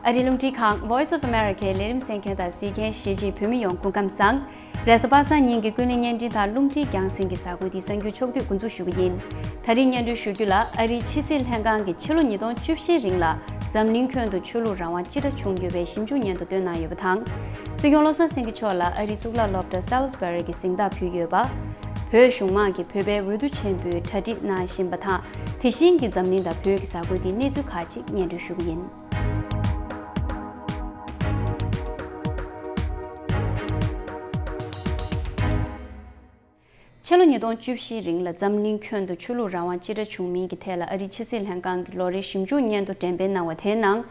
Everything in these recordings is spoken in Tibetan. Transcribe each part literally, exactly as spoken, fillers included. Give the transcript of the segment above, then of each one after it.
ཨ་རིའི་རླུང་འཕྲིན་ཁང་Voice of America ལས་རིམ་གསན་མཁན་དང་གཟིགས་མཁན་གཞིས་བྱེས་བོད་མི་ཡོངས་སྐུ་ཁམས་བཟང་། རེས་གཟའ་པ་སངས་ཉིན་གྱི་ཀུན་གླེང་བརྙན་འཕྲིན་དང་རླུང་འཕྲིན་རྒྱང་སྲིང་གི་གཟའ་འཁོར་འདི་གསར་འགྱུར་ཕྱོགས་བསྡུས་འགོ་འཛུགས་ཞུ་གི་ཡིན། ད་རིང་སྙན་སྒྲོན་ཞུ་རྒྱུ་ལ། ཨ་རིའི་ཕྱི་སྲིད་ལྷན་ཁང་གིས་ཕྱི་ལོ་ཉིས་སྟོང་བཅུ་བཞིའི་རིང་ལ་འཛམ་གླིང་ཁྱོན་དུ་ཆོས་ལུགས་རང་དབང་ཅི་འདྲ་བྱུང་ཡོད་པའི་ཞིབ་འཇུག་སྙན་ཐོ་བཏོན་གནང་ཡོད་པ་དང་། སྲིད་སྐྱོང་བློ་བཟང་སེང་གེ་མཆོག་ལ་ཨ་རིའི་གཙུག་ལག་སློབ་གྲྭ་Salisbury གི་གཟེངས་རྟགས་ཕུལ་ཡོད་པ། བོད་གཞུང་མང་གིས་བོད་པའི་འོས་བསྡུ་ཆེན་པོའི་གྲ་སྒྲིག་གནང་བཞིན་པ་དང་། དེ་བཞིན་གྱི་འཛམ་གླིང་དང་བོད་ཀྱི་གཟའ་འཁོར་འདིའི་གནས་ཚུལ་ཁག་ཅིག་སྙན་སྒྲོན་ཞུ་གི་ཡིན། ཕྱི་ལོ་ཉིས་སྟོང་བཅུ་བཞིའི་རིང་ལ་འཛམ་གླིང་ཁྱོན་དུ་ཆོས་ལུགས་རང་དབང་ཅི་འདྲ་བྱུང་མིན་གྱི་ཐད་ལ་ཨ་རིའི་ཕྱི་སྲིད་ལྷན་ཁང་གི་ལོ་རེའི་ཞིབ་འཇུག་སྙན་ཐོ་འགྲེམས་སྤེལ་གནང་བ་དེའི་ནང་།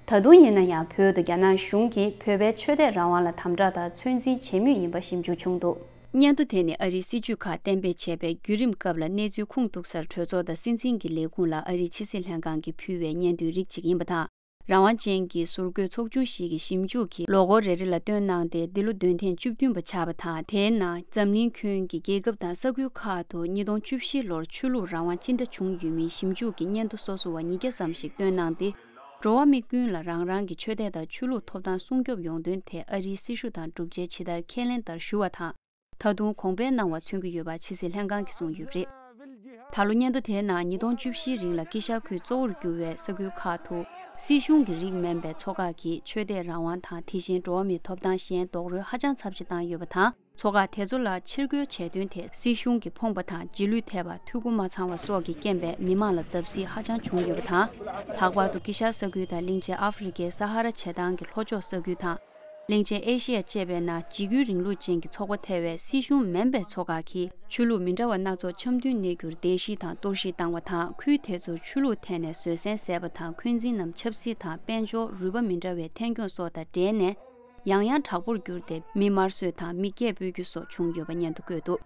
ད་དུང་ཡིན་ན་ཡང་བོད་དུ་རྒྱ་ནག་གཞུང་གིས་བོད་པའི་ཆོས་དད་རང་དབང་ལ་དམ་དྲག་དང་ཚོད་འཛིན་བྱེད་མུས་ཡིན་པ་ཞིབ་འཇུག་བྱུང་འདུག། སྙན་ཐོ་དེ་ནི་ཨ་རིའི་སྲིད་བྱུས་ཁག་གཏན་འབེབས་བྱས་པའི་བརྒྱུད་རིམ་སྐབས་ལ་གནས་ཚུལ་ཁུངས་གཏུགས་སར་གྲོས་ཚོགས་དང་སྲིད་འཛིན་གྱི་ལས་ཁུངས་ལ་ཨ་རིའི་ཕྱི་སྲིད་ལྷན་ཁང་གིས་ཕུལ་བའི་སྙན་ཐོའི་རིགས་གཅིག་ཡིན་པ་དང་། རང་དབང་ཅན་གྱི་ཟུར་བཀོད་ཚོགས་ཆུང་ཞིག་གིས་ཞིབ་འཇུག་གིས་ལོ་འཁོར་རེ་རེ་ལ་བཏོན་གནང་སྟེ། འདི་ལོ་དོན་ཐེངས་བཅུ་བདུན་པ་ཆགས་པ་དང་། དེའི་ནང་འཛམ་གླིང་ཁྱོན་གྱི་རྒྱལ་ཁབ་དང་ས་ཁུལ་ཁག་ཏུ་ཉིས་སྟོང་བཅུ་བཞི་ལོར་ཆོས་ལུགས་རང་དབང་ཅི་འདྲ་བྱུང་ཡོད་མིན་ཞིབ་འཇུག་གི་སྙན་ཐོ་སོ་སོ་བ་ཉིས་བརྒྱ་ཙམ་ཞིག་བཏོན་གནང་སྟེ། འགྲོ་བ་མི་ཀུན་ལ་རང་རང་གི་ཆོས་དད་དང་ཆོས་ལུགས་ཐོབ་ཐང་སྲུང་སྐྱོབ་ཡོང་དོན་ཐད་ཨ་རིའི་སྲིད་ཞུ་དང་སྒྲུབ་བྱེད་ཇི་ལྟར་ཁས་ལེན་ལྟར་ཞུ་བ་དང་། ད་དུང་གོང་འཕེལ་གནང་བ་མཚོན་གྱི་ཡོད་པ་ཕྱི་སྲིད་ལྷན་ཁང་གིས་གསུངས་ཡོད་པ་རེད། ད་ལོ་སྙན་ཐོ་དེའི་ནང་ཉིས་སྟོང་བཅུ་བཞིའི་རིང་ལ་དཀྱིལ་ཤར་ཁུལ་གཙོ་བོར་གྱུར་བའི་ས་ཁུལ་ཁག་ཏུ། སྲིད་གཞུང་གི་རིགས་མིན་པའི་ཚོ་ཁག་གིས་ཆོས་དད་རང་དབང་དང་། དེ་བཞིན་འགྲོ་བ་མིའི་ཐོབ་ཐང་གཞན་རྡོག་རོལ་ཧ་ཅང་ཚབས་ཆེ་བཏང་ཡོད་པ་དང་། ཚོ་ཁག་དེ་ཚོ་ལ་ཕྱིར་རྒོལ་བྱས་དོན་ཐད་སྲིད་གཞུང་གིས་ཕོངས་པ་དང་། རྗེས་ལུས་ཐེབས་པ། འཐུས་སྒོ་མ་ཚང་བ་སོགས་ཀྱི་རྐྱེན་པས་མི་མང་ལ་བརྡབ་གསིག་ཧ་ཅང་བྱུང་ཡོད་པ་དང་། ལྷག་པར་དུ་དཀྱིལ་ཤར་ས་ཁུལ་དང་། གླིང་ཆེན་ཨ་ཧྥེ་རི་ཁའི་ས་ཧ་ར་བྱེ་ཐང་གི་ལྷོ་ཕྱོགས་ས་ཁུལ་དང་། གླིང་ཆེན་ཨེ་ཤི་ཡ་བཅས་པའི་ནང་འཇིགས་སྐུལ་རིང་ལུགས་ཅན་གྱི་ཚོགས་པ་ཐེ་བའི་སྲིད་གཞུང་མིན་པའི་ཚོ་ཁག་གིས། ཆོས་ལུགས་མི་འདྲ་བ་སྣ་ཚོགས་འཆམ་མཐུན་གནས་རྒྱུར་བརྡལ་བཤིག་དང་གཏོར་བཤིག་བཏང་བ་དང་། ཁུལ་དེ་ཚོར་ཆོས་ལུགས་ཐད་ནས་བཟོད་བསྲན་བཟས་པ་དང་། འཁོན་འཛིན་རྣམས་ཆབ་སྲིད་དང་། དཔལ་འབྱོར། རུས་པ་མི་འདྲ་བའི་འཐེན་འཁྱོངས་སོགས་དང་འབྲེལ་ནས། ཡང་ཡང་དྲག་པོར་གྱུར་ཏེ། མི་དམར་གསོད་དང་། མི་སྐད་འབོད་རྒྱུ་སོགས་བྱུང་ཡོད་པ་སྙན་ཐོ་བཀོད་འདུག།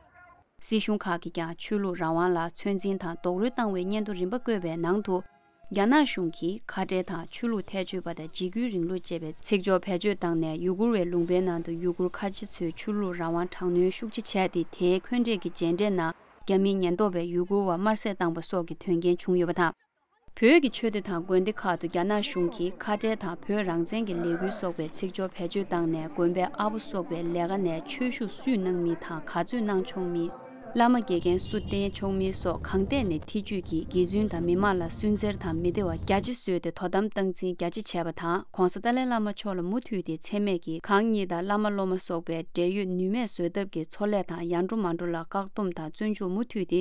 སྲིད་གཞུང་ཁག་གིས་ཀྱང་ཆོས་ལུགས་རང་དབང་ལ་ཚོད་འཛིན་དང་རྡོག་རོལ་བཏང་བའི་སྙན་ཐོ་རིམ་པ་བཀོད་པའི་ནང་དུ། རྒྱ་ནག་གཞུང་གིས་ཁ་བྲལ་དང་། ཆོས་ལུགས་ཐལ་ཆོད་པ་དང་། འཇིགས་སྐུལ་རིང་ལུགས་ཅེས་པའི་ཚིག་སྦྱོར་བེད་སྤྱོད་བཏང་ནས། ཡུ་གུར་བའི་ལུང་པའི་ནང་དུ་ཡུ་གུར་ཁ་ཆེ་ཚོས་ཆོས་ལུགས་རང་དབང་དྲག་གནོན་ཤུགས་ཆེ་བྱས་ཏེ། དེའི་འཁོན་འགྲས་ཀྱི་རྗེས་འབྲས་ནང་རྒྱ་མིའི་ཉེན་རྟོག་པས་ཡུ་གུར་བ་དམར་གསོད་བཏང་པ་སོགས་ཀྱི་དོན་རྐྱེན་བྱུང་ཡོད་པ་དང་། བོད་ཀྱི་ཆོས་སྡེ་དང་དགོན་སྡེ་ཁག་ཏུ་རྒྱ་ནག་གཞུང་གིས་ཁ་བྲལ་དང་། བོད་རང་བཙན་གྱི་ལས་འགུལ་སོགས་པའི་ཚིག་སྦྱོར་བེད་སྤྱོད་བཏང་ནས། དགོན་པའི་ཨ་བོ་སོགས་པའི་ལས་ཀ་ནས་ཆོས་ཞུགས་སུས་གནང་མིན་དང་། ག་ཚོད་གནང་ཆོག་མིན། བླ་མ་དགེ་རྒན་སུ་བསྟེན་ཆོག་མིན་སོགས་གང་ཐད་ནས་ཐེ་ཇུས་ཀྱིས་དགེ་བཙུན་དང་མི་མང་ལ་སུན་གཙེར་དང་མི་བདེ་བ་རྒྱ་ཆེ་བཟོས་ཏེ། དོ་དམ་སྟངས་འཛིན་རྒྱ་ཆེ་བྱས་པ་དང་། ྋགོང་ས་ཏཱ་ལའི་བླ་མ་མཆོག་ལ་མུ་མཐུད་དེ་མཚན་སྨད་ཀྱིས་གང་ཉིད་དང་། བླ་མ་སློབ་མ་སོགས་པའི་འབྲེལ་ཡོད་ནུས་མེད་བཟོ་ཐབས་ཀྱི་འཚོ་ལས་དང་། ཡར་འགྲོ་མར་འགྲོ་ལ་བཀག་སྡོམ་དང་བཙོན་འཇུག་མུ་མཐུད་དེ།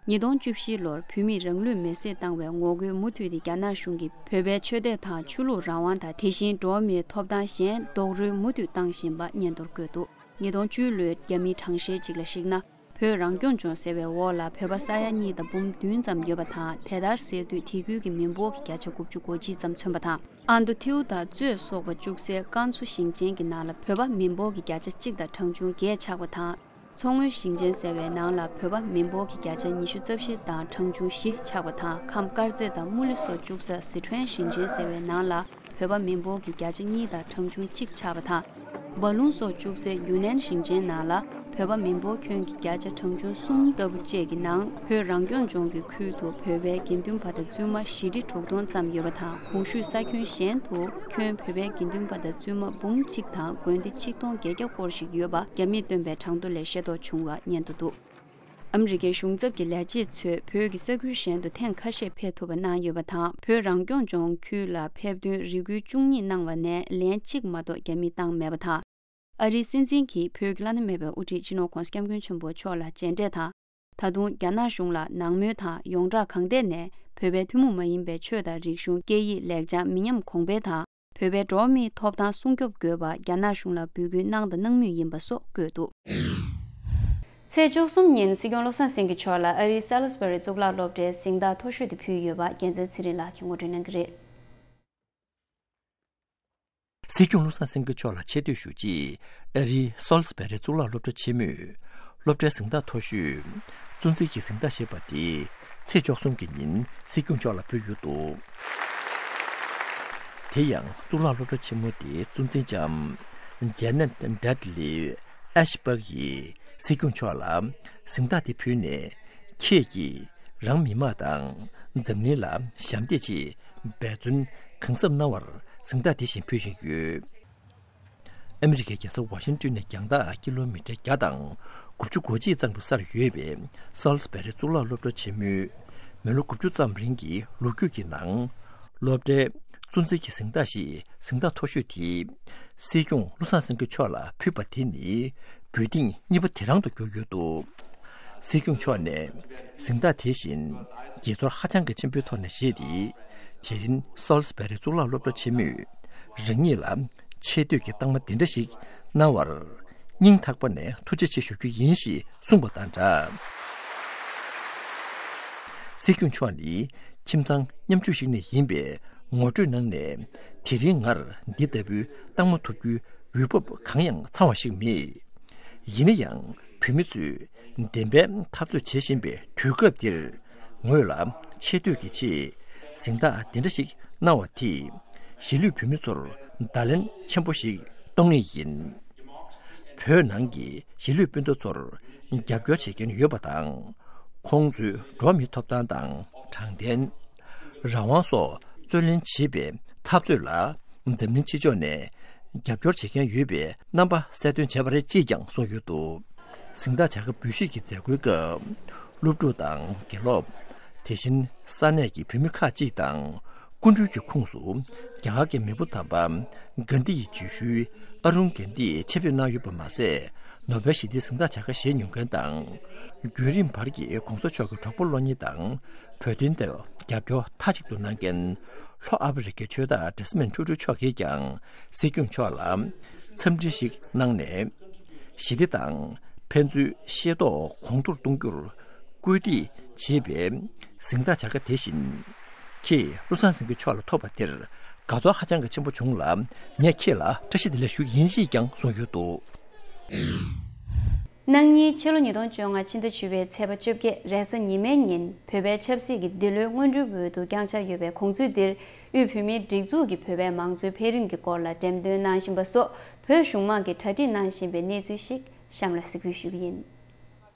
ཉིས་སྟོང་བཅུ་བཞི་ལོར་བོད་མིས་རང་ལུས་མེར་སྲེག་བཏང་བའི་ངོ་རྒོལ་མུ་མཐུད་དེ་རྒྱ་ནག་གཞུང་གིས་བོད་པའི་ཆོས་དད་དང་ཆོས་ལུགས་རང་དབང་དང་། དེ་བཞིན་འགྲོ་བ་མིའི་ཐོབ་ཐང་གཞན་རྡོག་རོལ་མུ་མཐུད་བཏང་བཞིན་པ་སྙན་ཐོར་བཀོད་འདུག། ཉིས་སྟོང་བཅུ་ལོའི་རྒྱ་མིའི་གྲངས་བཤེར་ཅིག་ལ་གཞིགས་ན། བོད་རང་སྐྱོང་ལྗོངས་ཟེར་བའི་འོག་ལ་བོད་པ་ས་ཡ་གཉིས་དང་འབུམ་བདུན་ཙམ་ཡོད་པ་དང་། དེ་ལྟར་ཟེར་དུས་དེ་ཁུལ་གྱི་མི་འབོར་གྱི་བརྒྱ་ཆ་དགུ་བཅུ་གོ་གཅིག་ཙམ་མཚོན་པ་དང་། ཨ་མདོ། ཐེའུ་དང་གཙོས་སོག་པོ་བཅུག་སའི་ཀན་སུའུ་ཞིང་ཆེན་གྱི་ནང་ལ་བོད་པ་མི་འབོར་གྱི་བརྒྱ་ཆ་གཅིག་དང་གྲངས་ཆུང་བརྒྱད་ཆགས་པ་དང་། མཚོ་སྔོན་ཞིང་ཆེན་ཟེར་བའི་ནང་ལ་བོད་པ་མི་འབོར་གྱི་བརྒྱ་ཆ་ཉི་ཤུ་རྩ་བཞི་དང་གྲངས་ཆུང་བཞི་ཆགས་པ་དང་། ཁམས་དཀར་མཛེས་དང་དམུ་ལི་སོགས་བཅུག་ས་སི་ཁྲོན་ཞིང་ཆེན་ཟེར་བའི་ནང་ལ་བོད་པ་མི་འབོར་གྱི་བརྒྱ་ཆ་གཉིས་དང་གྲངས་ཆུང་གཅིག་ཆགས་པ་དང་། སྦ་ལུང་སོགས་བཅུག་སའི་ཡུན་ནན་ཞིང་ཆེན་ནང་ལ་བོད་པ་མི་འབོར་ཁྱོན་གྱི་བརྒྱ་ཆ་གྲངས་ཆུང་གསུམ་ལྟ་བུ་བཅས་ཀྱི་ནང་། བོད་རང་སྐྱོང་ལྗོངས་ཀྱི་ཁུལ་དུ་བོད་པའི་དགེ་འདུན་པ་དང་བཙུན་མ་བཞི་ཁྲི་དྲུག་སྟོང་ཙམ་ཡོད་པ་དང་། གོང་ཞུས་ས་ཁྱོན་གཞན་དུ་ཁྱོན་བོད་པའི་དགེ་འདུན་པ་དང་བཙུན་མ་འབུམ་གཅིག་དང་དགོན་སྡེ་ཆིག་སྟོང་བརྒྱད་བརྒྱ་སྐོར་ཞིག་ཡོད་པ་རྒྱ་མིས་བཏོན་པའི་གྲངས་ཐོ་ལས་ཤེས་རྟོགས་བྱུང་བ་སྙན་ཐོ་འདུག། ཨ་མི་རི་ཀའི་གཞུང་ཚབ་ཀྱི་ལས་བྱེད་ཚོས་བོད་ཀྱི་ས་ཁུལ་གཞན་དུ་ཐེངས་ཁ་ཤས་ཕེབས་ཐུབ་པ་གནང་ཡོད་པ་དང་། བོད་རང་སྐྱོང་ལྗོངས་ཁུལ་ལ་ཕེབས་ཐོན་རེ་སྐུལ་བཅུ་གཉིས་གནང་བ་ནས་ལན་གཅིག་མ་གཏོགས་རྒྱ་མིས་བཏང་མེད་པ་དང་། ཨ་རིའི་སྲིད་འཛིན་གྱིས་བོད་ཀྱི་བླ་ན་མེད་པའི་དབུ་ཁྲིད་སྤྱི་ནོར་ྋགོང་ས་ྋསྐྱབས་མགོན་ཆེན་པོ་མཆོག་ལ་མཇལ་འཕྲད་དང་། ད་དུང་རྒྱ་ནག་གཞུང་ལ་ནང་མོལ་དང་། ཡོངས་གྲགས་གང་ཐད་ནས་བོད་པའི་ཐུན་མོང་མ་ཡིན་པའི་ཆོས་དང་རིག་གཞུང་། སྐད་ཡིག་ལེགས་བྱང་། མི་ཉམས་གོང་འཕེལ་དང་། བོད་པའི་འགྲོ་བ་མིའི་ཐོབ་ཐང་སྲུང་སྐྱོབ་དགོས་པ་རྒྱ་ནག་གཞུང་ལ་འབོད་སྐུལ་གནང་དང་གནང་མུས་ཡིན་པ་སོགས་བཀོད་འདུག། ཚེས་བཅུ་གསུམ་ཉིན་སྲིད་སྐྱོང་བློ་བཟང་སེང་གེ་མཆོག་ལ་ཨ་རིའི་སེ་ལི་སི་བྷ་རི་གཙུག་ལག་སློབ་གྲྭའི་གཟེངས་རྟགས་མཐོ་ཤོས་དེ་ཕུལ་ཡོད་པ་རྒྱལ་མཚན་ཚེ་རིང་ལགས་ཀྱིས་ངོ་སྤྲོད་གནང་གི་རེད། སྲིད་སྐྱོང་བློ་བཟང་སེང་གེ་མཆོག་ལ་ཆེ་བསྟོད་ཞུ་ཆེད་ཨ་རིའི་སོལ་སི་བེ་རི་གཙུག་ལག་སློབ་གྲྭ་ཆེན་མོས་སློབ་གྲྭའི་གཟེངས་རྟགས་མཐོ་ཤོས་གཙོ་འཛིན་གྱི་གཟེངས་རྟགས་ཞེས་པ་དེ་ཚེས་བཅུ་གསུམ་གྱི་ཉིན་སྲིད་སྐྱོང་མཆོག་ལ་ཕུལ་རྒྱུ་འདུག། དེ་ཡང་གཙུག་ལག་སློབ་གྲྭ་ཆེན་མོ་དེའི་གཙོ་འཛིན་ལྕམ་ཇེ་ནེ་ཊི་ཌེ་ཌི་ལི་ཨེ་ཤི་པག་ཡིས་སྲིད་སྐྱོང་མཆོག་ལ་གཟེངས་རྟགས་དེ་ཕུལ་ནས། ཁྱེད་ཀྱིས་རང་མི་དམངས་དང་འཛམ་གླིང་ལ་ཞབས་འདེགས་ཆེད་འབད་བརྩོན་གང་འཚམ་གནང་བར་ གཟེངས་རྟགས་དེ་བཞིན་ཕུལ་བཞིན་ཡོད། ཨ་མི་རི་ཀའི་རྒྱལ་ས་ཝ་ཤིང་ཏོན་ནས་རྒྱང་ཐག་ཀི་ལོ་མི་ཊར་བརྒྱ་དང་དགུ་བཅུ་གོ་གཅིག་ཙམ་གྱི་སར་ཡོད་པའི་སཱལ་སི་བེ་རི་གཙུག་ལག་སློབ་གྲྭ་ཆེན་མོའི་མི་ལོ་དགུ་བཅུ་ཙམ་རིང་གི་ལོ་རྒྱུས་ཀྱི་ནང་། སློབ་གྲྭའི་གཙོ་འཛིན་གྱི་གཟེངས་རྟགས་ཤིག་གཟེངས་རྟགས་མཐོ་ཤོས་དེ་སྲིད་སྐྱོང་བློ་བཟང་སེང་གེ་མཆོག་ལ་ཕུལ་བ་དེ་ནི་འབོད་ཐེངས་གཉིས་པ་དེ་རང་དུ་གྱུར་ཡོད་འདུག། སྲིད་སྐྱོང་མཆོག་ནས་གཟེངས་རྟགས་དེ་བཞིན་དགྱེས་ཚོར་ཧ་ཅང་གི་ཆེན་པོའི་ཐོག་ནས་བཞེས་ཏེ། དེ་རིང་སཱལ་སི་བེ་རི་གཙུག་ལག་སློབ་གྲྭ་ཆེན་མོས་རང་ཉིད་ལ་ཆེ་བསྟོད་ཀྱི་རྟགས་མ་འདི་འདྲ་ཞིག་གནང་བར་སྙིང་ཐག་པ་ནས་ཐུགས་རྗེ་ཆེ་ཞུ་རྒྱུ་ཡིན་ཞེས་གསུངས་པ་དང་སྦྲགས། སྲིད་སྐྱོང་མཆོག་ནི་ཁྱིམ་ཚང་མཉམ་བཅུག་ཞིག་ནས་ཡིན་པས་ངོ་སྤྲོད་གནང་ནས། དེ་རིང་ངར་འདི་ལྟ་བུའི་རྟགས་མ་ཐོབ་རྒྱུའི་འོས་བབ་གང་ཡང་ཚང་བ་ཞིག་མེད། ཡིན་ན་ཡང་བོད་མི་ཚོས་བདེན་པའི་འཐབ་རྩོད་བྱེད་བཞིན་པའི་དུས་སྐབས་འདིར། ངོས་ལ་ཆེ་བསྟོད་ཀྱི་ཆེད་གཟེངས་རྟགས་འདི་འདྲ་ཞིག་གནང་བ་དེས། གཞིས་ལུས་བོད་མི་ཚོར་བརྡ་ལན་ཆེན་པོ་ཞིག་གཏོང་ངེས་ཡིན། བོད་ནང་གི་གཞིས་ལུས་སྤུན་ཟླ་ཚོར་རྒྱབ་སྐྱོར་བྱེད་མཁན་ཡོད་པ་དང་། ཁོང་ཚོའི་འགྲོ་བ་མིའི་ཐོབ་ཐང་དང་། དྲང་བདེན། རང་དབང་སོགས་རྩོད་ལེན་བྱེད་པའི་འཐབ་རྩོད་ལ། འཛམ་གླིང་ཕྱི་ཕྱོགས་ནས་རྒྱབ་སྐྱོར་བྱེད་མཁན་ཡོད་པའི་རྣམ་པ་གསལ་སྟོན་བྱས་པ་རེད་ཅེས་ཀྱང་གསུངས་ཡོད་འདུག། གཟེངས་རྟགས་བྱ་དགའ་འབུལ་བཞེས་ཀྱི་མཛད་སྒོའི་སྐབས། སློབ་ཕྲུག་དང་དགེ་སློབ། དེ་བཞིན་ས་གནས་ཀྱི་བོད་མི་ཁག་ཅིག་དང་། སྐུ་མགྲོན་གྱི་ཁོངས་སུ་རྒྱ་གར་གྱི་མེས་པོ་དམ་པ་གྷན་དྷི་ཡི་རྗེས་ཤུལ་ཨ་རུན་གྷན་དྷི་ཆེད་ཕེབས་གནང་ཡོད་པ་མ་ཟད། ནོ་བེལ་ཞི་བདེའི་གཟེངས་རྟགས་བྱ་དགའ་བཞེས་མྱོང་མཁན་དང་། རྒྱུན་རིང་བར་གྱི་གོང་ས་མཆོག་གི་གྲོགས་པོ་བློ་གཉེར་དང་། བོད་དོན་ཐད་རྒྱབ་སྐྱོར་མཐའ་གཅིག་ཏུ་གནང་མཁན། ལྷོ་ཨ་ཕི་རི་ཀའི་ཆོས་བདག་ཌེ་སི་མོན་ཊུ་ཊུ་མཆོག་གིས་ཀྱང་སྲིད་སྐྱོང་མཆོག་ལ་འཚམས་འདྲི་ཞིག་གནང་ནས། ཞི་བདེ་དང་ཕན་ཚུན་ཤེས་རྟོགས་གོང་མཐོར་གཏོང་རྒྱུར་སྐུལ་འདེད་བྱེད་པའི་གཟེངས་རྟགས་བྱ་དགའ་དེ་བཞིན། ཁྱེད་བློ་བཟང་སེང་གེ་མཆོག་ལ་ཐོབ་པ་དེར་དགའ་ཚོར་ཧ་ཅང་གི་ཆེན་པོ་བྱུང་ལ། ངས་ཁྱེད་ལ་བཀྲ་ཤིས་བདེ་ལེགས་ཞུ་གི་ཡིན་ཞེས་ཀྱང་གསུངས་ཡོད་འདུག། གནངས་ཉིན་ཕྱི་ལོ་ཉིས་སྟོང་བཅོ་ལྔ་ཕྱི་ཟླ་བཅུ་པའི་ཚེས་པ་བཅོ་བརྒྱད་རེས་གཟའ་ཉི་མའི་ཉིན། བོད་པའི་ཆབ་སྲིད་ཀྱི་འདི་ལོའི་སྔོན་འགྲོའི་འོས་བསྡུ་བསྐྱངས་འཆར་ཡོད་པའི་དགོངས་ཚུལ་འདིར། དབུས་བོད་མིའི་སྒྲིག་འཛུགས་ཀྱིས་བོད་པའི་མང་གཙོའི་འཕེལ་རིམ་གྱི་སྐོར་ལ་འགྲེམས་སྟོན་གནང་བཞིན་པ་སོགས། བོད་གཞུང་མང་གིས་གྲ་སྒྲིག་གནང་བཞིན་པའི་གནས་ཚུལ་ཞིག་གཤམ་ལ་གཟིགས་འབུལ་ཞུ་གི་ཡིན།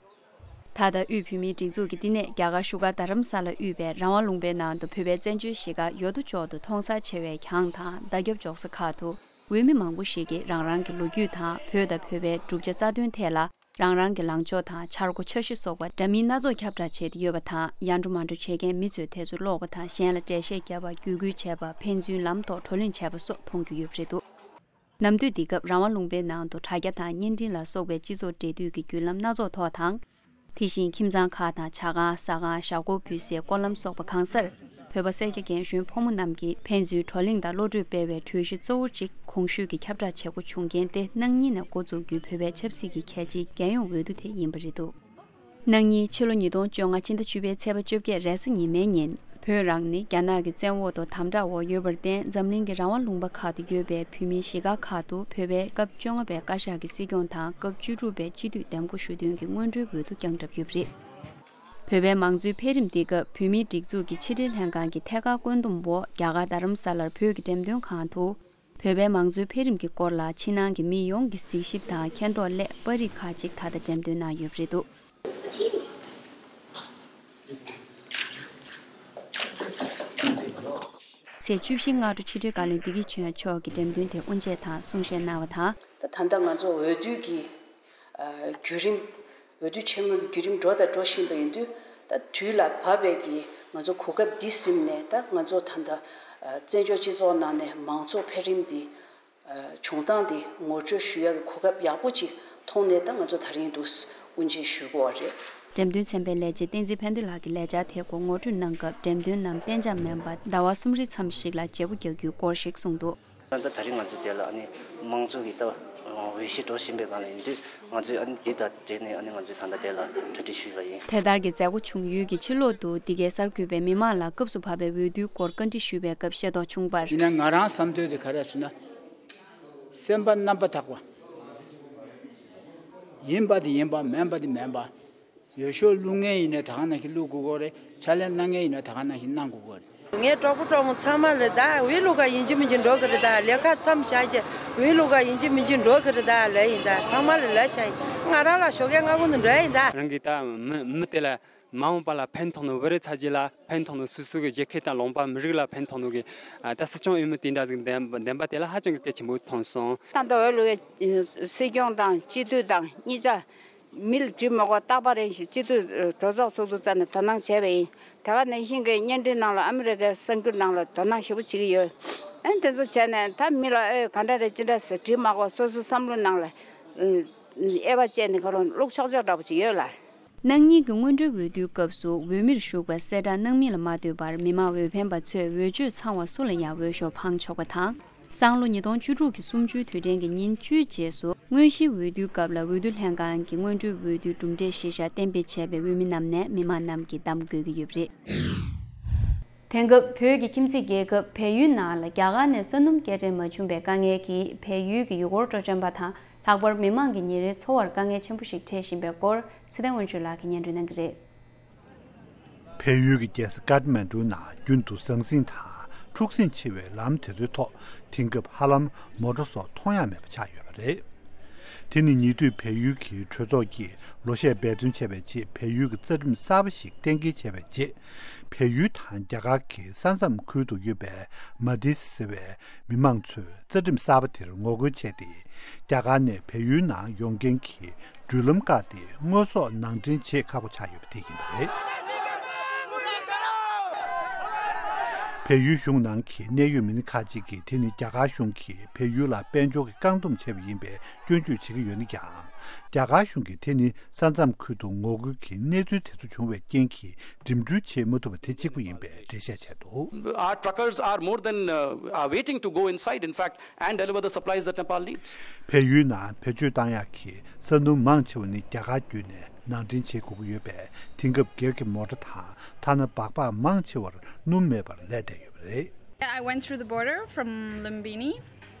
ད་ལྟ་དབུས་བོད་མིའི་སྒྲིག་འཛུགས་ཀྱི་བསྟི་གནས་རྒྱ་གར་བཞུགས་སྒར་རྡ་རམ་ས་ལ་དབུས་པའི་རང་དབང་ལུང་པའི་ནང་དུ། བོད་པའི་བཙན་བྱོལ་གཞིས་ཀ་ཡོད་དོ་ཅོག་ཏུ་མཐོང་སར་ཕྱེ་བའི་གྱང་དང་མདའ་རྒྱབ་འཇོག་ས་ཁག་ཏུ། འོས་མི་མང་པོ་ཞིག་གིས་རང་རང་གི་ལོ་རྒྱུས་དང་། བོད་དང་བོད་པའི་གྲུབ་ཆ་རྩ་དོན་ཐད་ལ་རང་རང་གི་ལངས་ཕྱོགས་དང་། འཆར་སྒོ། འཆར་གཞི་སོགས་པ་འདྲ་མིན་སྣ་ཚོགས་ཁྱབ་བསྒྲགས་བྱས་ཏེ་ཡོད་པ་དང་། ཡར་འགྲོ་མར་འགྲོ་བྱེད་མཁན་མི་ཚོས་དེ་ཚོ་ཀློག་པ་དང་། གཞན་ལ་འགྲེལ་བཤད་བརྒྱབ་པ། བརྒྱུད་སྐུལ་བྱས་པ། ཕན་ཚུན་ལམ་ཐོག་བགྲོ་གླེང་བྱས་པ་སོགས་མཐོང་རྒྱུ་ཡོད་པ་རེད་འདུག། ནམ་དུས་འདི་སྐབས་རང་དབང་ལུང་པའི་ནང་དུ་དྲ་རྒྱ་དང་བརྙན་འཕྲིན་ལ་སོགས་པའི་སྤྱི་ཚོགས་འབྲེལ་མཐུད་ཀྱི་བརྒྱུད་ལམ་སྣ་ཚོགས་ཐོག་དང་། དེ་བཞིན་ཁྱིམ་ཚང་ཁག་དང་། ཇ་ཁང་། ཟ་ཁང་། ཞབས་ཁོག་འབུལ་སའི་སྐོར་ལམ་སོགས་པ་གང་སར། བོད་པ་སེར་སྐྱ་རྒན་གཞོན་ཕོ་མོ་རྣམས་ཀྱིས་ཕན་ཚུན་བགྲོ་གླེང་དང་བློ་གྲོས་སྤེལ་བའི་གྲོས་གཞི་གཙོ་བོ་གཅིག་གོང་ཞུས་ཀྱི་ཁྱབ་བསྒྲགས་བྱེད་སྒོ་བྱུང་རྐྱེན་ཏེ། གནངས་ཉིན་ནས་འགོ་འཛུགས་རྒྱུའི་བོད་པའི་ཆབ་སྲིད་ཀྱི་གལ་ཆེའི་རྒྱལ་ཡོངས་འོས་བསྡུ་དེ་ཡིན་པ་རེད་འདུག། གནངས་ཉིན་ཕྱི་ལོ་ཉིས་སྟོང་བཅོ་ལྔ་ཕྱི་ཟླ་བཅུ་པའི་ཚེས་པ་བཅོ་བརྒྱད་རེས་གཟའ་ཉི་མའི་ཉིན། བོད་རང་ནི་རྒྱ་ནག་གི་བཙན་འོག་ཏུ་དམ་དྲག་འོག་ཡོད་པར་བརྟེན། འཛམ་གླིང་གི་རང་དབང་ལུང་པ་ཁག་ཏུ་ཡོད་པའི་བོད་མིའི་གཞིས་ཀ་ཁག་ཏུ། བོད་པའི་སྐབས་བཅོ་ལྔ་པའི་བཀའ་ཤག་གི་སྲིད་སྐྱོང་དང་། སྐབས་བཅུ་དྲུག་པའི་སྤྱི་འཐུས་འདེམས་བསྐོ་ཞུ་འདུན་གྱི་སྔོན་འགྲོའི་འོས་བསྡུ་བསྐྱངས་གྲབས་ཡོད་པ་རེད། བོད་པའི་མང་གཙོའི་འཕེལ་རིམ་འདི་སྐབས། བོད་མིའི་སྒྲིག་འཛུགས་ཀྱི་ཕྱི་དྲིལ་ལྷན་ཁང་གི་ཐད་ཀར་བཀོད་འདོམས་འོག་རྒྱ་གར་རྡ་རམ་ས་ལར་བོད་ཀྱི་འགྲེམས་སྟོན་ཁང་དུ། བོད་པའི་མང་གཙོའི་འཕེལ་རིམ་གྱི་སྐོར་ལ་ཕྱི་ནང་གི་མི་ཡོངས་ཀྱི་གཟིགས་ཞིབ་དང་མཁྱེན་རྟོགས་སླད་པར་རིས་ཁག་ཅིག་ད་ལྟ་འགྲེམས་སྟོན་གནང་ཡོད་པ་རེད་འདུག། ཚེས་བཅུ་བཞི་སྔ་དྲོ་ཕྱི་དྲིལ་བཀའ་བློན་བདེ་སྐྱིད་ཆོས་དབྱངས་མཆོག་གིས་འགྲེམས་སྟོན་དེ་དབུ་འབྱེད་དང་གསུང་བཤད་གནང་བ་དང་། ད་ད་ལྟ་ང་ཚོ་འོས་བསྡུ་གི་བརྒྱུད་རིམ། འོས་བསྡུ་ཆེན་མོའི་བརྒྱུད་རིམ་འགྲོ་དང་འགྲོ་བཞིན་པ་ཡིན་དུས། ད་དུས་ལ་བབ་པའི་གི་ང་ཚོ་གོ་སྐབས་འདི་ཟིན་ནས། ད་ང་ཚོ་ད་ལྟ་བཙན་བྱོལ་སྤྱི་ཚོགས་ནང་ནས་མང་གཙོ་འཕེལ་རིམ་འདི་བྱུང་སྟངས་འདི་ངོ་སྤྲོད་ཞུ་ཡག་གི་གོ་སྐབས་ཡག་པོ་ཅིག་མཐོང་ནས། ད་ང་ཚོ་ད་རིང་འདུག་དབུ་འབྱེད་ཞུ་དགོས་པ་རེད། འགྲེམས་སྟོན་ཚན་པའི་ལས་བྱེད་བསྟན་འཛིན་ཕན་བདེ་ལགས་ཀྱིས་ལས་འཆར་དེའི་སྐོར་ངོ་སྤྲོད་གནང་སྐབས། འགྲེམས་སྟོན་ནམ་གཏན་འཇགས་མིན་པར་ཟླ་བ་གསུམ་རེའི་མཚམས་ཤིག་ལ་བརྗེ་པོ་རྒྱག་རྒྱུའི་སྐོར་ཞིག་གསུངས་འདུག། ད་ལྟ་ད་རིང་ང་ཚོ་དེ་ལ་ཨ་ནི་དམངས་གཙོ་གི་ད་འོས་གཞི་འགྲོ་བཞིན་པའི་སྒང་ལ་ཡིན་དུས། ང་ཚོས་ཨ་ནི་དེ་དང་འབྲེལ་ནས་ཨ་ནི་ང་ཚོས་ད་ལྟ་དེ་ལ་གྲ་སྒྲིག་ཞུས་པ་ཡིན། དེ་ལྟར་གྱི་མཛད་སྒོ་བྱུང་ཡུལ་གྱི་ཕྱི་ལོག་ཏུ་འདི་གའི་གསར་འགོད་པས་མི་མང་ལ་སྐབས་སུ་བབས་པའི་འོས་བསྡུའི་སྐོར་བཀའ་འདྲི་ཞུས་པའི་སྐབས་ཤེས་རྟོགས་བྱུང་བར། ཡིན་ན་ང་རང་བསམ་ཚུལ་དེ་ག་རེ་ཟེར་ན། སེམས་པ་རྣམ་པ་དག་པ། ཡིན་པ་དེ་ཡིན་པ། མིན་པ་དེ་མིན་པ། འོས་ཤོག་བླུག་མཁན་ཡིན་ནའི་ད་ག་ནང་བཞིན་བླུག་དགོས་ཀྱི་རེད། ཕྱག་ལས་གནང་མཁན་ཡིན་ནའི་ད་ག་ནང་བཞིན་གནང་དགོས་ཀྱི་རེད། ངའི་གྲོགས་པོ་གྲོགས་མོ་ཚང་མ་ལ་ད་འོས་བླུག་ག་ཡིན་གཅིག་མིན་གཅིག་འགྲོ་གི་རེད། ད་ལས་ཀ་མཚམས་བཞག་བྱས་འོས་བླུག་ག་ཡིན་གཅིག་མིན་གཅིག་འགྲོ་གི་རེད། ད་ལབ་ཡིན། ད་ཚང་མ་ལ་ལབ་བཞག་ཡིན། ང་རང་ལ་ཞོགས་ཀས་སྔ་པོ་ནས་འགྲོ་ཡ་ཡིན་ད། རང་གིས་ད་མི་མི་དེ་ལ་ མ་འོངས་པ་ལ་ཕན་ཐོགས་ནོ་བོད་རིགས་ཚ་རྒྱུད་ལ་ཕན་ཐོགས་ནོ་སོ་སོ་གི་རྒྱལ་ཁབ་དང་ལུང་པ་མི་རིགས་ལ་ཕན་ཐོགས་ནོ་གི་ད་སྲིད་སྐྱོང་འོས་མི་དེ་འདྲ་ཟིག་འདེམས་འདེམས་པ་དེ་ལ་ཧ་ཅང་གི་གལ་ཆེན་པོ་མཐོང་སོང་། ད་ལྟ་འོས་བླུག་ཡས་སྲིད་སྐྱོང་དང་སྤྱི་འཐུས་དང་གཉིས་ཆ་མི་ལ་འདྲི་མ་དགོས་རྟག་པ་རང་བཞིན་སྤྱི་འཐུས་གྲོས་ཚོགས་ཚོགས་འདུ་རྩ་ནས་དོ་སྣང་བྱས་པ་ཡིན། དེ་ག་ནང་བཞིན་གྱི་བརྙན་འཕྲིན་ནང་ལ་ཨ་མི་རི་ཀའི་གསར་འགྱུར་ནང་ལ་དོ་སྣང་ཞེ་པོ་བྱེད་ཀྱི་ཡོད། ཨ་ནི་དེ་ཚོ་བྱས་ནས་ད་མི་ལ་ཨེ་ག་འདྲ་རེད་ཅི་འདྲ་ཟེར་འདྲི་མ་དགོས་སོ་སོ་བསམ་བློ་ནང་ལ་ཨེ་དབྱེ་བ་བཅད་ནས་ཁོ་རང་བླུག་ཆོག་ཆོག་འདྲ་པོ་ཅིག་ཡོད་ལ། གནངས་ཉིན་གྱི་སྔོན་འགྲོའི་འོས་བསྡུའི་སྐབས་སུ་འོས་མིར་ཞུགས་པའི་གསལ་བསྒྲགས་གནང་མིན་ལ་མ་ལྟོས་པར་མི་མང་འོས་འཕེན་པ་ཚོས་འོས་ཆོས་ཚང་བ་སུ་ལ་ཡང་འོས་ཤོག་འཕང་ཆོག་པ་དང་། སང་ལོ་ཉིས་སྟོང་བཅུ་དྲུག་གི་གསུམ་བཅུའི་དུས་དྲན་གྱི་ཉིན་བཅུའི་རྗེས་སུ་དངོས་གཞིའི་འོས་བསྡུའི་སྐབས་ལ་འོས་བསྡུ་ལྷན་ཁང་གི་སྔོན་འགྲོའི་འོས་བསྡུའི་གྲུབ་འབྲས་གཞིར་བཞག་གཏན་འབེབས་བྱས་པའི་འོས་མི་རྣམས་ནས་མི་མང་རྣམས་ཀྱིས་གདམ་དགོས་ཀྱི་ཡོད་པ་རེད། དེང་སྐབས་བོད་ཀྱི་ཁྱིམ་མཚེས་རྒྱལ་ཁབ་བལ་ཡུལ་ནང་ལ་རྒྱ་གར་ནས་ས་སྣུམ་སྐྱེལ་འདྲེན་མ་བྱུང་བའི་དཀའ་ངལ་གྱིས་བལ་ཡུལ་གྱི་ཡུལ་སྐོར་སྤྲོ་འཆམ་པ་དང་ལྷག་པར་མི་མང་གི་ཉིན་རེའི་འཚོ་བར་དཀའ་ངལ་ཆེན་པོ་ཞིག་འཕྲད་བཞིན་པའི་སྐོར་ཚེ་བརྟན་དབང་ཕྱུག་ལགས་ཀྱིས་སྙན་སྒྲོན་གནང་གི་རེད། བལ་ཡུལ་གྱི་རྒྱལ་ས་ཀཏ་མན་ཌུ་ནང་རྒྱུན་དུ་ཟང་ཟིང་དང་འཁྲུག་ཟིང་ཆེ་བའི་ལམ་དེ་ཚོའི་ཐོག་དེང་སྐབས་ཧ་ལམ་མོ་ཊ་སོགས་མཐོང་ཡ་མེད་པ་ཆགས་ཡོད་པ་རེད། དེ་ནི་ཉེ་དུས་བལ་ཡུལ་གྱི་གྲོས་ཚོགས་ཀྱིས་ལོ་ཤས་འབད་བརྩོན་བྱས་པའི་རྗེས་བལ་ཡུལ་གྱི་རྩ་ཁྲིམས་གསར་པ་ཞིག་གཏན་འཁེལ་བྱས་པའི་རྗེས། བལ་ཡུལ་དང་རྒྱ་གར་གྱི་ས་མཚམས་ཁུལ་དུ་ཡོད་པའི་མ་ཏི་ཟེར་བའི་མི་མང་ཚོས་རྩ་ཁྲིམས་གསར་པ་དེར་ངོ་རྒོལ་བྱས་ཏེ། རྒྱ་གར་ནས་བལ་ཡུལ་ནང་ཡོང་མཁན་གྱི་འགྲུལ་ལམ་བཀག་སྟེ་དངོས་ཟོག་ནང་འདྲེན་བྱེད་ཁག་པོ་ཆགས་ཡོད་པ་དེ་ཡིན་པ་རེད། བལ་ཡུལ་གཞུང་ནང་གི་གནད་ཡོད་མི་སྣ་ཁག་ཅིག་གིས་དེ་ནི་རྒྱ་གར་གཞུང་གིས་བལ་ཡུལ་ལ་དཔལ་འབྱོར་གྱི་བཀག་སྡོམ་བྱས་པ་ཡིན་པའི་སྐྱོན་བརྗོད་བྱེད་ཀྱི་ཡོད་ན་ཀྱང་། རྒྱ་གར་གཞུང་གིས་དེ་ནི་ས་མཚམས་ཁུལ་དུ་ངོ་རྒོལ་གྱི་གནས་ཚུལ་དེ་ཚོ་བྱུང་བའི་རྐྱེན་གྱིས་འགྲིམ་འགྲུལ་བྱེད་མ་ཐུབ་པ་དེ་གཅིག་པུ་ཡིན་པའི་འགྲེལ་བཤད་བྱས་འདུག། Our truckers are more than, uh, are waiting to go inside, in fact, and deliver the supplies that Nepal needs. བལ་ཡུལ་ནང་བེད་སྤྱོད་བཏང་ཡག་གི་ས་སྣུམ་མང་ཆེ་བ་ནི་རྒྱ་གར་བརྒྱུད་ནས་ནང་འདྲེན་བྱེད་དགོས་ཀྱི་ཡོད་པས། དེང་སྐབས་སྒེར་གྱི་མོ་ཊ་དང་ཐ་ན་སྦག་སྦག་མང་ཆེ་བར་སྣུམ་མེད་པར་ལས་བསྡད་ཡོད་པ་རེད། I went through the border from Lumbini,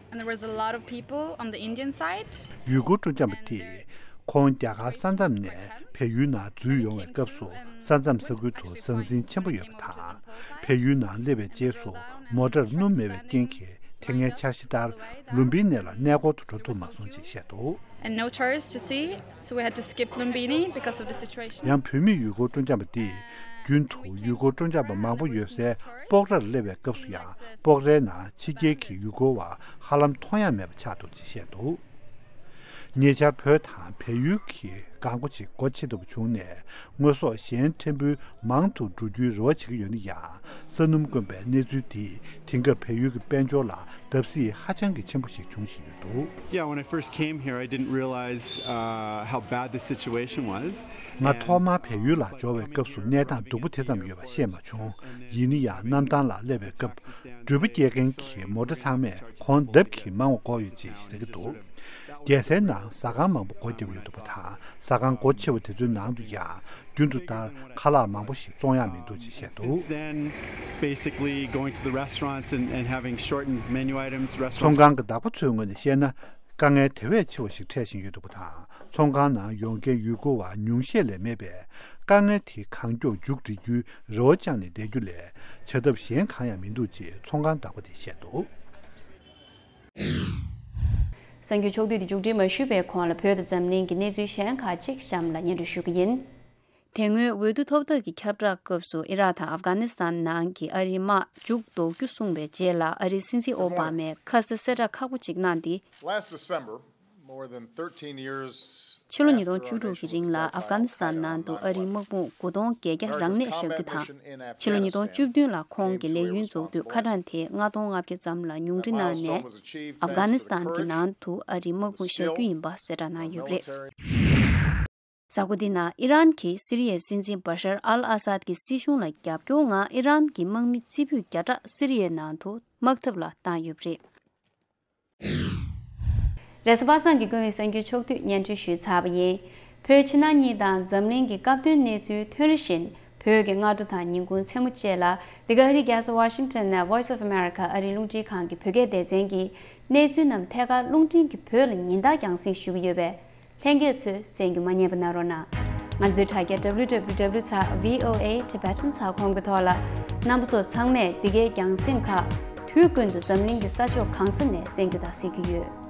and there was a lot of people on the Indian side. ཡུལ་སྐོར་སྤྲོ་འཆམ་པ་དེས་ཁོང་རྒྱ་གར་ས་མཚམས་ནས་བལ་ཡུལ་ནང་འཛུལ་ཡོང་བའི་སྐབས་སུ། ས་མཚམས་ས་ཁུལ་དུ་ཟང་ཟིང་ཆེན་པོ་ཡོད་པ་དང་། བལ་ཡུལ་ནང་སླེབས་པའི་རྗེས་སུ་མོ་ཊར་སྣུམ་མེད་པའི་རྐྱེན་གྱིས། དེ་སྔའི་འཆར་གཞི་ལྟར་ལུམ་བི་ནི་ལ་གནས་སྐོར་དུ་འགྲོ་ཐུབ་མ་སོང་ཅེས་བཤད་འདུག། And no tourists to see, so we had to skip Lumbini because of the situation. ཡང་བོད་མི་ཡུལ་སྐོར་སྤྲོ་འཆམ་པ་དེས། རྒྱུན་དུ་ཡུལ་སྐོར་སྤྲོ་འཆམ་པ་མང་པོ་ཡོད་སའི་སྤོག་རར་སླེབས་པའི་སྐབས་སུ་ཡང་། སྤོག་རའི་ནང་ཕྱི་རྒྱལ་གྱི་ཡུལ་སྐོར་བ་ཧ་ལམ་མཐོང་ཡ་མེད་པ་ཆགས་འདུག་ཅེས་བཤད་འདུག། ཉེ་ཆར་བོད་དང་བལ་ཡུལ་གྱི་གང་སྒོ་ཅིག་སྒོ་ཕྱེ་ཐུབ་པ་བྱུང་ནས། དངོས་ཟོག་གཞན་ཕྲན་བུ་མང་དུ་འགྲོ་རྒྱུའི་རེ་བ་བྱེད་ཀྱི་ཡོད་ན་ཡང་། ས་སྣུམ་དཀོན་པའི་གནས་ཚུལ་འདིས་དེང་སྐབས་བལ་ཡུལ་གྱི་དཔལ་འབྱོར་ལ་བརྡབ་གསིག་ཧ་ཅང་གི་ཆེན་པོ་ཞིག་འབྱུང་བཞིན་ཡོད་འདུག། Yeah, when I first came here, I didn't realize, uh, how bad the situation was. ང་ཐོག་མར་བལ་ཡུལ་ལ་འབྱོར་བའི་སྐབས་སུ་གནས་སྟངས་སྡུག་པོ་དེ་ཙམ་ཡོད་པ་ཤེས་མ་བྱུང་། ཡིན་ན་ཡང་གནམ་ཐང་ལ་སླེབས་པའི་སྐབས། འགྲུལ་པ་སྐྱེལ་མཁན་གྱི་མོ་ཊ་ཚང་མས་གོང་ལྡབ་ཀྱིས་མང་བ་བསྐོར་ཡོད་ཅེས་ཟེར་གྱི་འདུག། རྒྱལ་སའི་ནང་ཟ་ཁང་མང་པོ་སྒོ་བརྒྱབ་ཡོད་འདུག་པ་དང་། ཟ་ཁང་སྒོ་ཕྱེ་བ་དེ་ཚོའི་ནང་དུ་ཡང་རྒྱུན་དུ་ལྟར་ཁ་ལག་མང་པོ་ཞིག་བཙོང་ཡག་མི་འདུག་ཅེས་བཤད་འདུག། Since then, basically going to the restaurants and, and having shortened menu items, restaurants. ཚོང་ཁང་གི་བདག་པོ་ཚོའི་ངོས་ནས་བཤད་ན། དཀའ་ངལ་དེ་བས་ཆེ་བ་ཞིག་འཕྲད་བཞིན་ཡོད་འདུག་པ་དང་། ཚོང་ཁང་ནང་ཡོང་མཁན་ཡུལ་སྐོར་བ་ཉུང་ཤས་ལས་མེད་པས། དཀའ་ངལ་དེ་གང་མགྱོགས་མཇུག་སྒྲིལ་རྒྱུའི་རེ་བ་བཅངས་ནས་བསྡད་རྒྱུ་ལས། བྱ་ཐབས་གཞན་གང་ཡང་མི་འདུག་ཅེས་ཚོང་ཁང་བདག་པོ་དེས་བཤད་འདུག། གསར་འགྱུར་ཕྱོགས་བསྡུས་འདི་མཇུག་སྒྲིལ་མ་ཞུས་པའི་གོང་ལ། བོད་དང་འཛམ་གླིང་གི་གནས་ཚུལ་གཞན་ཁག་ཅིག་གཤམ་ལ་སྙན་སྒྲོན་ཞུ་གི་ཡིན། དེ་སྔོན་འོས་བསྡུ་ཐོབ་ཐང་གི་ཁྱབ་བསྒྲགས་སྐབས་སུ། ཨི་རག་དང་ཨབ་གྷ་ནི་སི་ཐན་ནང་གི་ཨ་རིའི་དམག་མཇུག་ལྡོག་རྒྱུ་གསུངས་པའི་རྗེས་ལ། ཨ་རིའི་སྲིད་འཛིན་ཨོ་བྷ་མས་ཁ་གསལ་གསལ་བསྒྲགས་ཁག་པོ་ཅིག་གནང་སྟེ། Last December, more than thirteen years ཕྱི་ལོ་ཉིས་སྟོང་བཅུ་དྲུག་གི་རིང་ལ། ཨབ་གྷ་ནི་སི་ཐན་ནང་དུ་ཨ་རིའི་དམག་དཔུང་དགུ་སྟོང་བརྒྱད་བརྒྱ་རང་གནས་བཞག་རྒྱུ་དང་། ཕྱི་ལོ་ཉིས་སྟོང་བཅུ་བདུན་ལ་ཁོང་གི་ལས་ཡུན་རྫོགས་དུས་ཁ་གྲངས་དེ་ལྔ་སྟོང་ལྔ་བརྒྱ་ཙམ་ལ་ཉུང་འཕྲི་གནང་ནས། ཨབ་གྷ་ནི་སི་ཐན་གྱི་ནང་དུ་ཨ་རིའི་དམག་དཔུང་བཞག་རྒྱུ་ཡིན་པ་གསལ་བསྒྲགས་གནང་ཡོད་པ་རེད། གཟའ་འཁོར་འདི་ནང་ཨི་རན་གྱིས་སི་རི་ཡའི་སྲིད་འཛིན་བ་ཤར་ཨལ་ཨ་སཱད་ཀྱི་སྲིད་གཞུང་ལ་རྒྱབ་སྐྱོར་ངང་ཨི་རན་གྱི་དམག་མི་རྩེ་ཕུད་བརྒྱ་ཕྲག་སི་རི་ཡའི་ནང་དུ་དམག་འཐབ་ལ་བཏང་ཡོད་པ་རེད། རེས་གཟའ་པ་སངས་ཀྱི་ཀུན་གླེང་གསར་འགྱུར་ཕྱོགས་བསྡུས་སྙན་སྒྲོན་ཞུས་ཚར་བ་ཡིན། བོད་ཕྱི་ནང་གཉིས་དང་འཛམ་གླིང་གི་སྐབས་དོན་གནས་ཚུལ་ཐོན་རེ་བཞིན། བོད་ཀྱི་སྔ་དྲོ་དང་ཉིན་གུང་མཚན་མོ་བཅས་ལ། འདི་ག་ཨ་རིའི་རྒྱལ་ས་ཝ་ཤིང་ཊོན་ནས་Voice of America ཨ་རིའི་རླུང་འཕྲིན་ཁང་གི་བོད་སྐད་སྡེ་ཚན་གྱིས་གནས་ཚུལ་རྣམས་ཐད་ཀར་རླུང་འཕྲིན་གྱི་བོད་ལ་ཉིན་ལྟར་རྒྱང་སྲིང་ཞུ་གི་ཡོད་པས། ལྷན་རྒྱས་ཚོས་གསན་རྒྱུ་མ་བསྙེལ་བ་གནང་རོགས་གནང་། ང་ཚོའི་དྲ་རྒྱ་W W W dot V O A Tibetan dot com གི་ཐོག་ལ། རྣམ་པ་ཚོ་ཚང་མས་འདི་གའི་རྒྱང་སྲིང་ཁག་དུས་ཀུན་ཏུ་འཛམ་གླིང་གི་ས་ཕྱོགས་གང་ས་ནས་གསན་རྒྱུ་དང་གཟིགས་རྒྱུ་ཡོད།